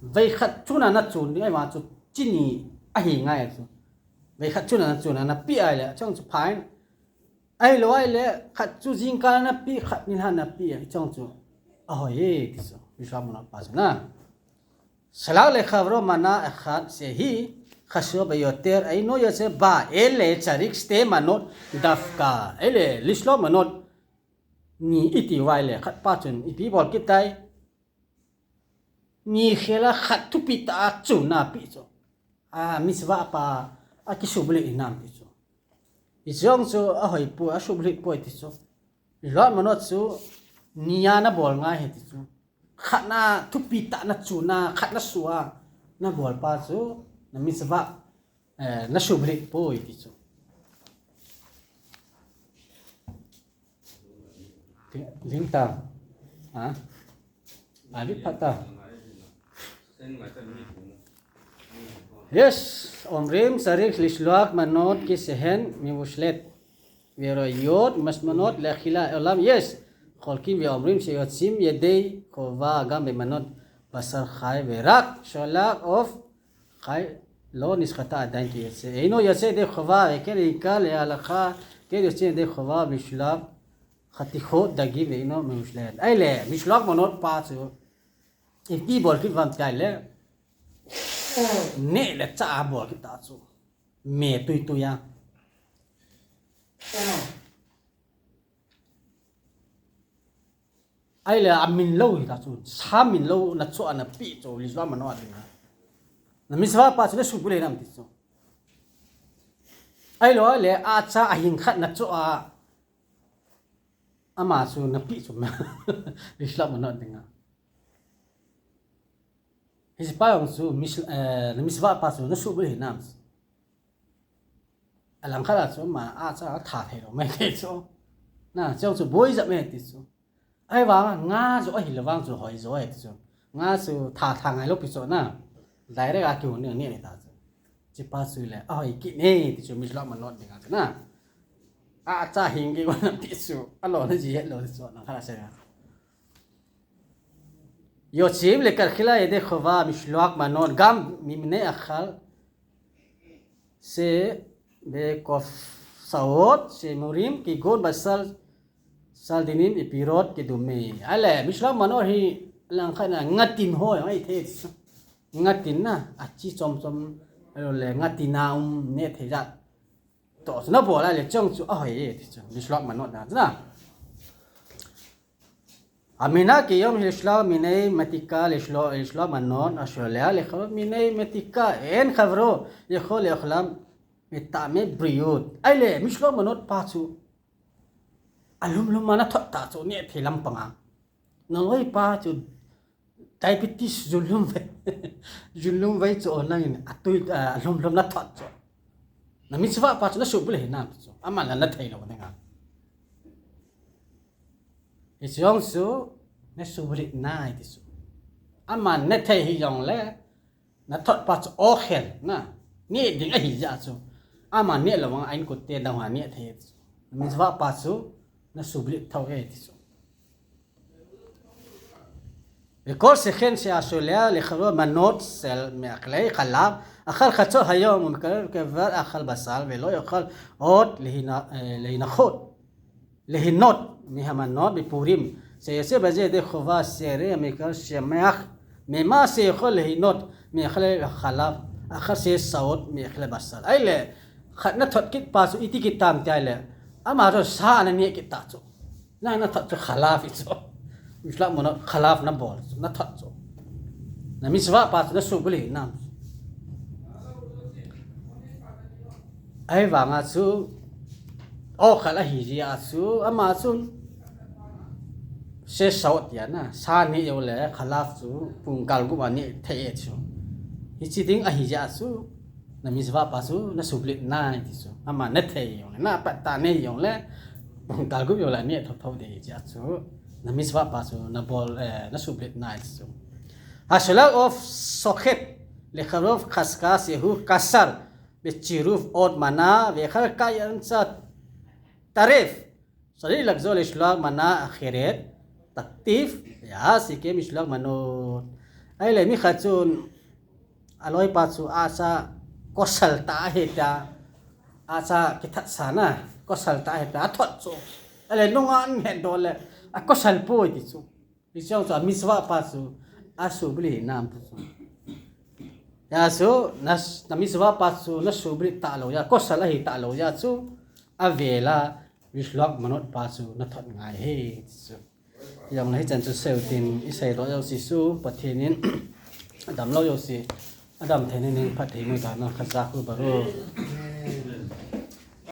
Vei khat chuna na chun ding ahi vang chu, chi ni ahi ngai chu. Vei khat chuna na chun a na peh ahile, achung chu pha in. Ahilou ahile, khat chu jingkah na peh, khat nilhah na peh, achung chu. Ahoi e, ti chu. Mishloach manot pa chu na. שלח לחברו מנה אחת שהיא חשובה ביותר, אינו יוצא בה אלא צריך שתי מנות דווקא. Ahile, mishloach manot ni iti uva ahile, khat pa chun ipi bol kit tai. Ni khel a khat thupi tah a chun a peh chu. A, mitzvah pa, akisubulhit hinam ti chu. Hiche jong chu ahoi poi, asubulhit poi ti chu. Mishloach manot chu, ni a na bol ngai ahi ti chu. Khat na thupi tah na chun a, khat na su a, na bol pa chu, na mitzvah, eh, na subulhit poi ti chu. Ling ta. Ha? Abi phat ta. Yes, אומרים צריך לשלוח מנות כשהן מבושלות וראויות ומזומנות לאכילה, אולם יש חולקים ואומרים שיוצאים ידי חובה גם במנות בשר חי, ורק שולח עוף חי לא נשחטה עדיין כיוצא, אינו יוצא ידי חובה, וכן עיקר להלכה, כן יוצאים ידי חובה בשלוח חתיכות דגים ואינו מבושלת. Ahile, mishloach manot pa chu, ipi bol kit ham tia le, neh le chah a bol kit ta chu. Me tui tui a. Ahile, amin lou hita chu, sa min lou na choh a na peh chu, mishloach manot a ding a. Na mitzvah pa chu na subulhit hinam ti chu. Ahilou ahile, acha ahing khat na choh a, ama chu na peh chu, mishloach manot a ding a. Hiche pa jong chu, mis-, eh, na mitzvah pa chu na subulhit hinam. Alangkhat a chu ama acha tha thei lou mai thei chu. Na, chujong chu boi jep mai ti chu. Ahivang, nga joh ahile vang chu hoi joh ahi ti chu. Nga chu tha tha ngai lou pi chu na. Direct a kihon ding ahi ta chu. Hiche pa chu le, ahoi kit e ti chu, mishloach manot ding a chu na. Acha hing kit gon ti chu. Alona ji het lou ti chu, alangkhat a sei a. יוצאים לכתחילה ידי חובה משלוח מנות גם ממנה אכל שבקופסאות שימורים כגון בשר, סלדינים ופירות כדומה. Ahile, mishloach manot hi langkhat na ngatin ho jong ahi thei. Ngatin na, achi chom chom, ahilou le ngatin a um neh thei jat. Toh chu na bol ahile chujong chu ahoi e ti chu. Mishloach manot a ding a chu na. המנהג כיום לשלוח מיני מתיקה, לשלוח, לשלוח מנות, השולח לחברו מיני מתיקה, אין חברו יכול לאוכלם מטעמי בריאות. Ahile, mishloach manot pa chu, alum lum a na thot ta chu, neh thei lampang a. Na loi pa chu, diabetes, junlum vei. Junlum vei chu, nangin, atui, ah, alum lum na thot chu. Na mitzvah pa chu na subulhit hinam ti chu. Aman la na thei lou ding a. Hiche jong chu, na subulhit nai ti chu. Aman na thei hih jongle, na thot pa chu okhel na. Neh ding ahi jeh chu. Aman neh lou vang a inkote dang ho neh thei ti chu. Na mitzvah pa chu, na subulhit tho e ti chu. וכל שכן שהיה שולח לחברו מנות של מאכלי חלב, אכל חצות היום ומקרב כבד אכל בשר, ולא יוכל עוד להינ-, אה, להינחות, ליהנות מהמנות בפורים, שיוצא בזה ידי חובה, שיראה המקרב שמח ממה שיכול ליהנות ממאכלי החלב, אחר שיש שעות מאכלי בשר. Ahile, khat na thot kit pa chu iti kit tam tia le, ama chu sa ana neh kit ta chu. Na, na thot chu khalav hi chu. Mishlach manot khalav na bol chu, na thot chu. Na mitzvah pa chu na subli nam. Ahivanga chu, o khal ahi jia chu, ama chun, se saut ya na, sa ni yo le, khalav chu, pung kal gup a ni thei e chu. Hichi ding ahi jia chu, na mitzvah pa chu, na subli nai ti chu. Ama na thei yong le, na pat ta ni yong le, pung kal gup yo le, ni thot thot de jia chu. Na mitzvah pa chu, na bol, eh, na subli nai ti chu. Hashlag of sochet, le kharov khaskas yehu kasar, בצירוף עוד מנה, ואחר כך ימצא טרף, צריך לחזור לשלוח מנה אחרת, תכתיב, ואז יקיים משלוח מנות. Ahile mi khat chun, aloi pa chu acha kosal ta ahi ta, acha kithat sa na, kosal ta ahi ta, athot chu. Ahile nunga an het do le, a kosal poi ti chu. Hichong chu a mitzvah pa chu, a subli nam ti chu. Ya chu, na, na mitzvah pa chu, na subli ta lo ya, kosal ahi ta lo ya chu, a vela, mishlach manot pa chu, na thot ngai he, ti chu. Yong le hichan chu seutin, i sei lo yo si su, Pathen in, adam lo yo si, adam thei ni ning phat thei mu ta na, khaza khu baru.